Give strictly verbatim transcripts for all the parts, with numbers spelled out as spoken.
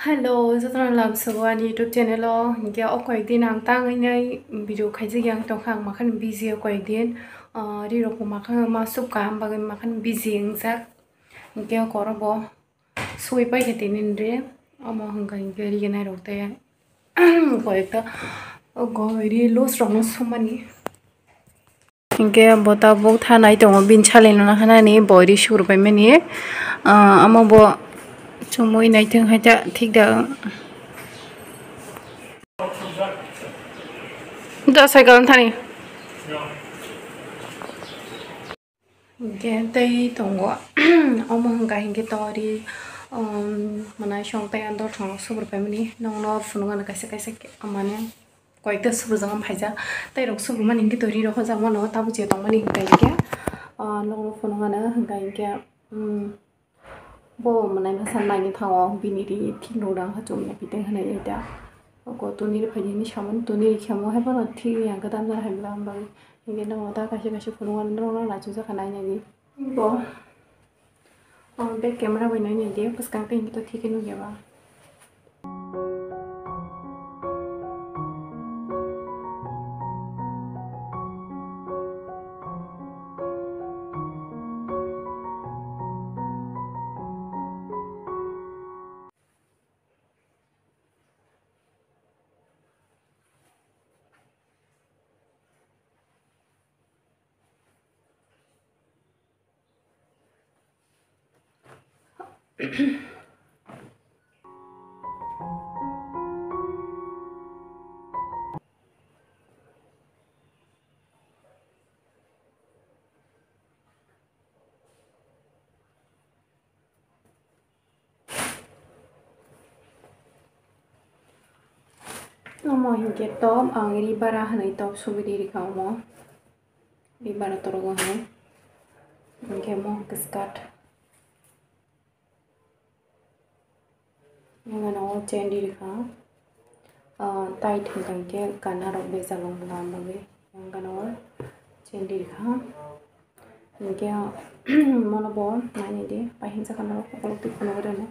Hello, jotono lamsogo ani YouTube channel o. Hinkhe o koyekdin ang tangwi nai video khaijak yang tongkha, ang makhani busy o koyekdin. Ah, rirok bo makhani ma sub kaham bagwi makhani busy wngjak. Hinkhe o koro bo sui paikha tini re. Omo hwnkha hinkhe ri nairok tei koyekta o gori loss rokno sumani. Hinkhe bo tabuk thanai tongo, bini salino hanani bo ri suru paimani. Ah, omo bo chumui naithok hai ta thik da. Da cycle thani. Hinkhe tei tongo. Omo hwnkha hinkhe tori, um, mwnai song tei andor thong subur paimani. Nokno phunukgano kaisa kaisa khe mane. Koyekta subrujak ang phaijak, tei rok subrumani hinkhe to ri rok hojak mano, tabuk je tongmani hinkhe hinkhe, ah, nokno phunukgano hinkhe hinkhe, um, bo mwnai masa naini thango, bini ri thik nung rang hachuk ya piteng hinui eta. Oko tuni ri phaidi hinui samani, tuni ri khemo hai bono thik yang khe damjak hai bwla, ang bagwi hinkhe nokno ta kaisa kaisa phunukgano nokno naisuk jakha nainani. Bo, oh, back camera bai nai nai di, bwskang tei hinwi to thik khe nukya ba. Omo hinkhe top, ang ri bara hinui top sugwi ri rikha omo. Ri bara torogo hinui. Hinkhe omo hinkhe skirt. Yang gana o chain ri rikha. Ah, tight hwnkha hinkhe gana rok bejak wng bwla bagwi. Yang gana o chain ri rikha. Hinkhe, mono bo nainai di, pai hinsa kha norok, ukuluk twi phunugwi rwno.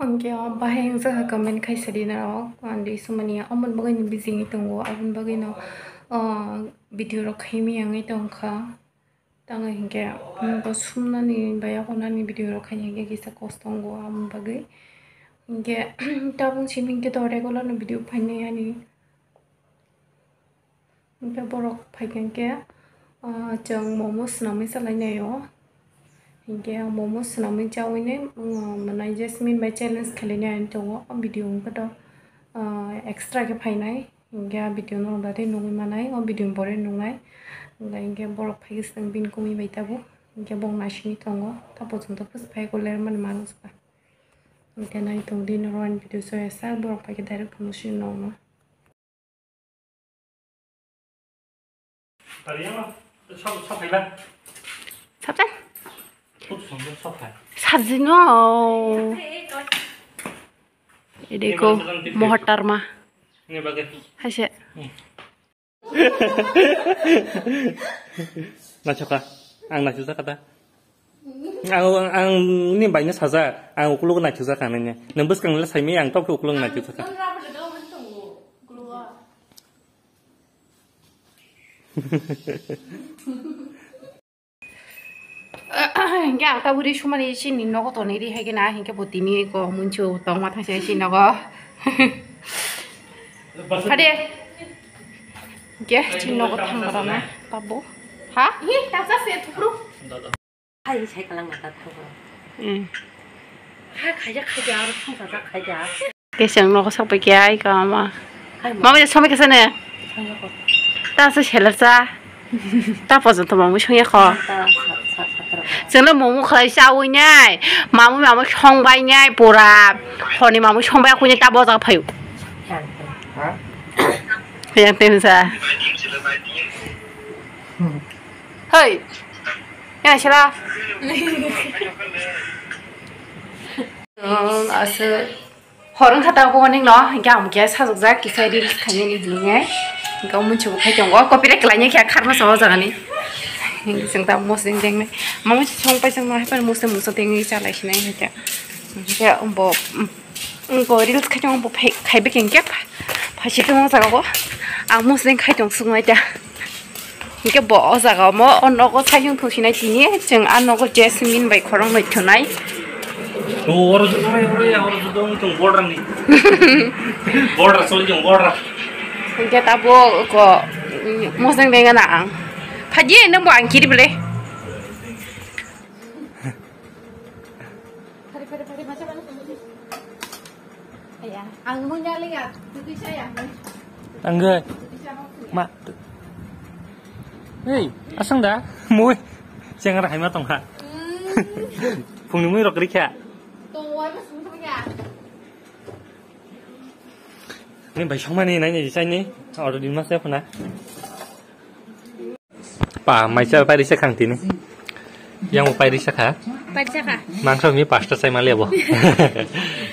Hinkhe, o bahai wngjakha comment khaisa di norok, ang di sumani, omoni bagwi no busy wngwi tongo, aboni bagwi no, o, video rok khaimaya wngwi tongkha. Tamo hinkhe, um, bo sumnani bai yago nani video rok khaina hinkhe kisa kosto wngo, aboni bagwi. Hinkhe, tabuk simi hinkhe to regular no video phainai ani. Hinkhe borok phaikha hinkhe, ah, chwng momo swnamwi chalainai o. Hinkhe momo swnamwi chaui nai, um, mwnai Jasmine bai challenge khlainai ani tongo o video hinkhe to, ah, extra khe phainai. Hinkhe a video no da tei nugwi manai, o video ni pore nungnai. Hinkhe, hinkhe borok phai swng bini kumui bai tabuk. Hinkhe bong naisingwi tongo. Ta pochonto phus phai ko ler mani manung saka. Hinkhe nai tong di norok ani video soya sak borok phai khe direct phunuk sini nokno. Sabjai? Sabjai no. Edeko mohatarma. Haise. Nachoka. Ang nachoka ta. Ang, ang ni bai no sajak. Ang ukulok nachoka nini. Nang bwskang le saimi ang tok ukulok nachoka. Hinkhe ang tabuk ri sumani chini nogo tonwi ri hai khe na, hinkhe bo tini ko munchu tongma thangsa chini nogo. Hade. Hinkhe chini nogo thang rana tabuk. Ha? Hi, tasa se thupru. Hai, sai kalang mata thang. Hmm. Ha, khaja, khaja, aro thang khaja, khaja. Keseng nogo sok pai khe ai ka ama. Mama ya somai kesa ne. Ta se selar cha. Ta pojo to mamu songya kho. Chwngno momo khlai chaui nai. Mamu mamu songbai nai pura. Honi mamu songbai khuini ta boja phayu. Yang tem sa. Hei. Ya sila. Asa. Hor wngkha ta bo ning no, hingke ang khe sajokjak kisa reels khainani hinwi. Hingke o munchugo khai tongo, copyright khlainai khe kharma sa o jagani. Hingke chwng ta mosdeng dengnai. Ma munchu song pai chwng no hai phano mosdeng mosdeng dengwi chalai sinai hingke. Hingke bo, mm, bo reels khai tongo bo phai, khai bikeng khe pha-, phaisi tongo o jaga o. Ang mosdeng khai tong suknai ta. Hingke bo o jaga omo, o nogo sayung thusinai tini, chwng a nogo Jasmine bai khorang noi thunai. O, oro judo, oro, oro, oro judo, wng tong border ni. Border, choli tong border. Hingke tabo ko, mm, mosdeng dengana ang. Phaji, nang bo ang kiri bele. Phari, phari, phari, masa mana? Iya, ang mau nyali ya, itu saya. Tangga. Ma. Hei, asang da? Mui. Siang ra hai ma tong ha. Hmm. Phung ni mui rok rikha. Tong wai ma sung tong ya. Ni bai song mani nai ni sai ni. Order din ma se phuna. Pa, maisa pairisa khang tini. Yang bo pairisa kha. Pairisa kha. Mangsa ni pasta sai malia bo.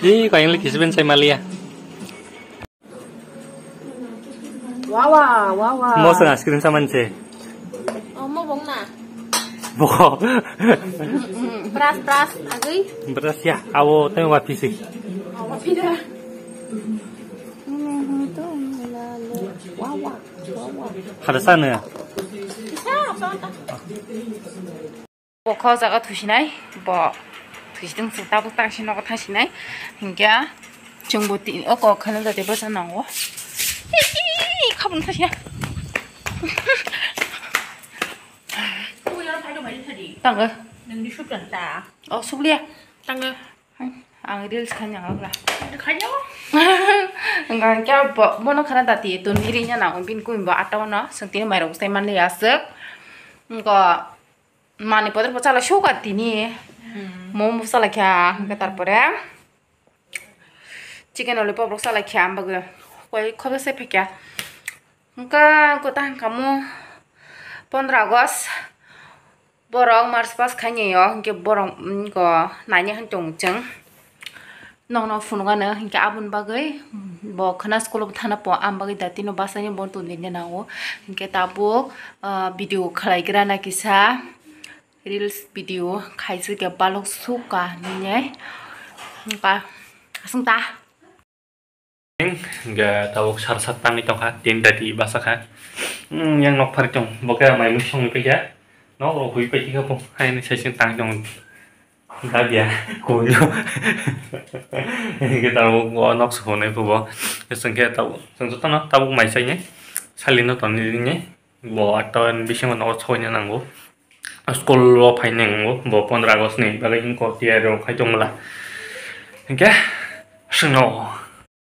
Ih, kayang le kisben sai malia. Wawa, wawa. Mo seng ice cream saman se. Oh, mo bong na. Boko. Pras, pras, agui. Pras ya, awo teng wa pisi. Awa pida. Wawa, wawa. Hada sana ya. Isa, apa? Bo kho jaga thusinai, bo thusidung se tabuk tangsi nogo thangsinai. Hingke chwngbo ti-, o kok khana jati bwsa nango. Khabun thangsinai. Tango. O subliya. Tango. Ang reels khaina ang la. Khayo. Ang kya bo, bono khana dati tun iri nya na bin kuin bo atau no sengtini mairok sai manli aswk. Ngo mani podor pochala shoka tini. Hmm. Momo pochala kya, hingke tarpore chicken lollipop rok chala kya, ang bagwi koi khobo se phekya. Hingke kota hingka mo pondro August. Borok March pass khainai o, hingke borok, mm, go naina hwn tongo chwng. Nokno phunukgano, hingke aboni bagwi bo khwna school o thana po, aboni bagwi datino bwsani bo tongwi nango. Hingke tabuk, ah, video khlaigrana kisa, reels video khaisike balok suka hinwi. Hingke aswng ta. Hingke tabuk sar sat tangwi tongkha, tin thirty basa kha. Hmm, yang nok phari tong, bo khe mai mui songwi paikha. Nok rok hui paikha bo, haino sai sing tang tong. Dadia, kuyo. Hingke tabuk o nok sohonai phubo. Hingke tabuk, chwng jotono tabuk mai sainai. Salino tongni ringnai. Bo ato bisingo nogo soina nango. School o phaina nango. Bo pondro August ni bagwi hingko tiyari rok khai tongmala. Hingke, swngno.